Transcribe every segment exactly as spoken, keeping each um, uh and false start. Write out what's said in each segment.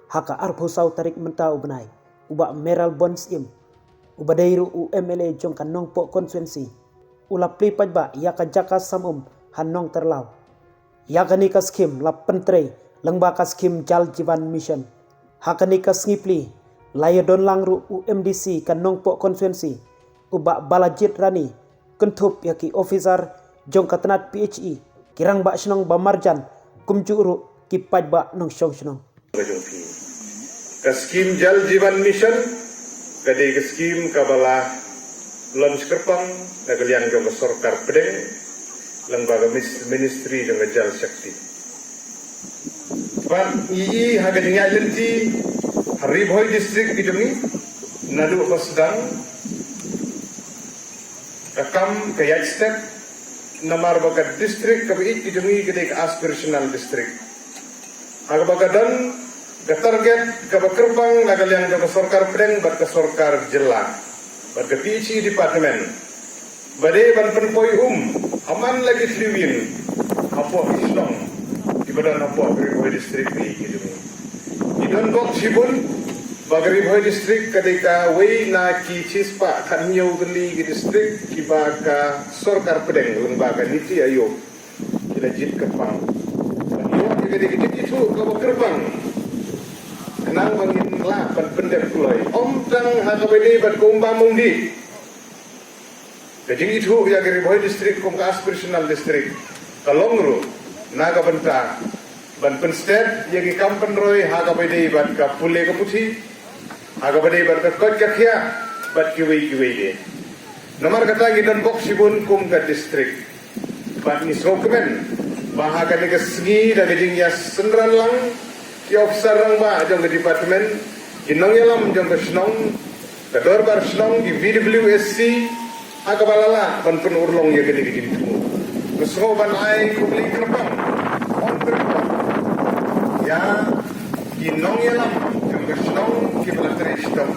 Ha ka arphew saw tarik mynta u bnai, u Bah Mayralborn Syiem, uba dei ruh u M L A jong ka Nongpoh Constituency, u la plie paidbah ïa ka jaka sam um ha Nongtyrlaw. Ïa kane ka skhim la pyntrei lyngba ka skhim Jal Jeevan Mission. Ha kane ka sngi plie la ïadon lang ruh u M D C ka Nongpoh Constituency, u Bah Balajied Rani, kynthup ïa ki officer jong ka tnat P H E, ki rangbah shnong ba marjan, kumjuh ruh ki paidbah nongshong shnong. Ka skhim Jal Jeevan Mission ka dei ka skhim kaba la launch kyrpang na ka liang jong ka sorkar pdeng, lyngba ka mis-, ministry jong ka Jal Shakti. Bad ngi i ha ka jingïaid lynti ha Ri Bhoi District ka jong ngi, naduh ba sdang ka kam ka ïaid step, namar ba ka district kaba ïeit ka jong ngi ka dei ka aspirational district. Ha kaba ka don ka target kaba kyrpang na ka liang jong ka sorkar pdeng bad ka sorkar jylla bad ka P H E department, ba dei ban pynpoi um ha man la ki thliew ïing hapoh ki shnong kiba don hapoh ka Ri Bhoi District ka ïeit ka jong ngi. Ngi don bok shibun ba ka Ri Bhoi District ka dei kawei na ki shispah khathynñiew tylli ki district kiba ka sorkar pdeng lyngba ka NITI Aayog ki la jied kyrpang. Ngi ïoh ïa ka dei ka jingithuh kaba kyrpang khnang ba ngin lah ban pyndep kloi, ym tang ha kaba dei bad ka umbam umdih. Ka jingithuh ïa ka Ri Bhoi District kum ka aspirational district ka long ruh na ka bynta ban pynsted ïa ki kam pynroi ha kaba dei bad ka pule ka puthi, ha kaba dei bad ka koit ka khiah bad kiwei kiwei de. Namar kata ngi don bok shibun kum ka district. Bad ngi sngewkmen ba ha kane ka sngi da ka jingïasynran lang ki officer rangbah jong ka department, ki nongïalam jong ka shnong, ka dorbar shnong, ki V W S C, ha kaba la lah ban pynurlong ïa kane ka jingthmu. Nga sngew ban ai khublei kyrpang, ong kyrpang ïa ki nongïalam jong ka shnong kiba la trei shitom,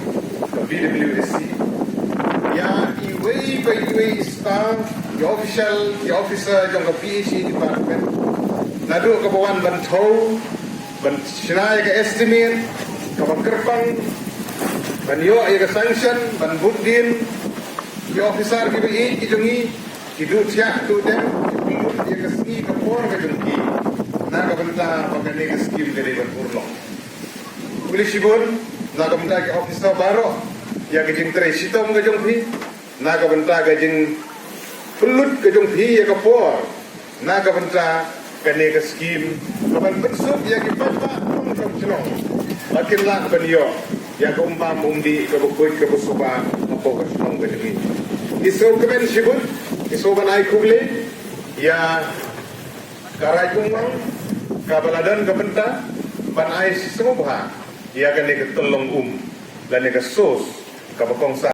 ka V W S C, ïa iwei pa iwei i staff, i official, i officer jong ka P H E department, naduh kaba wan ban thew, ban shna ïa ka estimate kaba kyrpang, ban ïoh ïa ka sanction, ban bud dien, ki officer kiba ïeit ki jong ngi ki duh thiah duh dem, ki pynlut ïa ka sngi ka por ka jong ki na ka bynta ba kane ka skhim ka dei ban urlong. Khublei shibun na ka bynta ki officer baroh ïa ka jingtrei shitom ka jong phi, na ka bynta ka jingpynlut ka jong phi ïa ka por na ka bynta kane ka skhim, ka ban pynsuk ïa ki paidbah nongshong shnong ba kin lah ban ïoh ïa ka umbam umdih kaba khuid kaba suba hapoh ka shnong ka jong ngi. Ngi sngewkmen shibun, ngi sngewbha ban ai khublei ïa ka Raid Umnong kaba la don ka bynta ban ai sngewbha ïa kane ka tyllong um lane ka source kaba kongsan.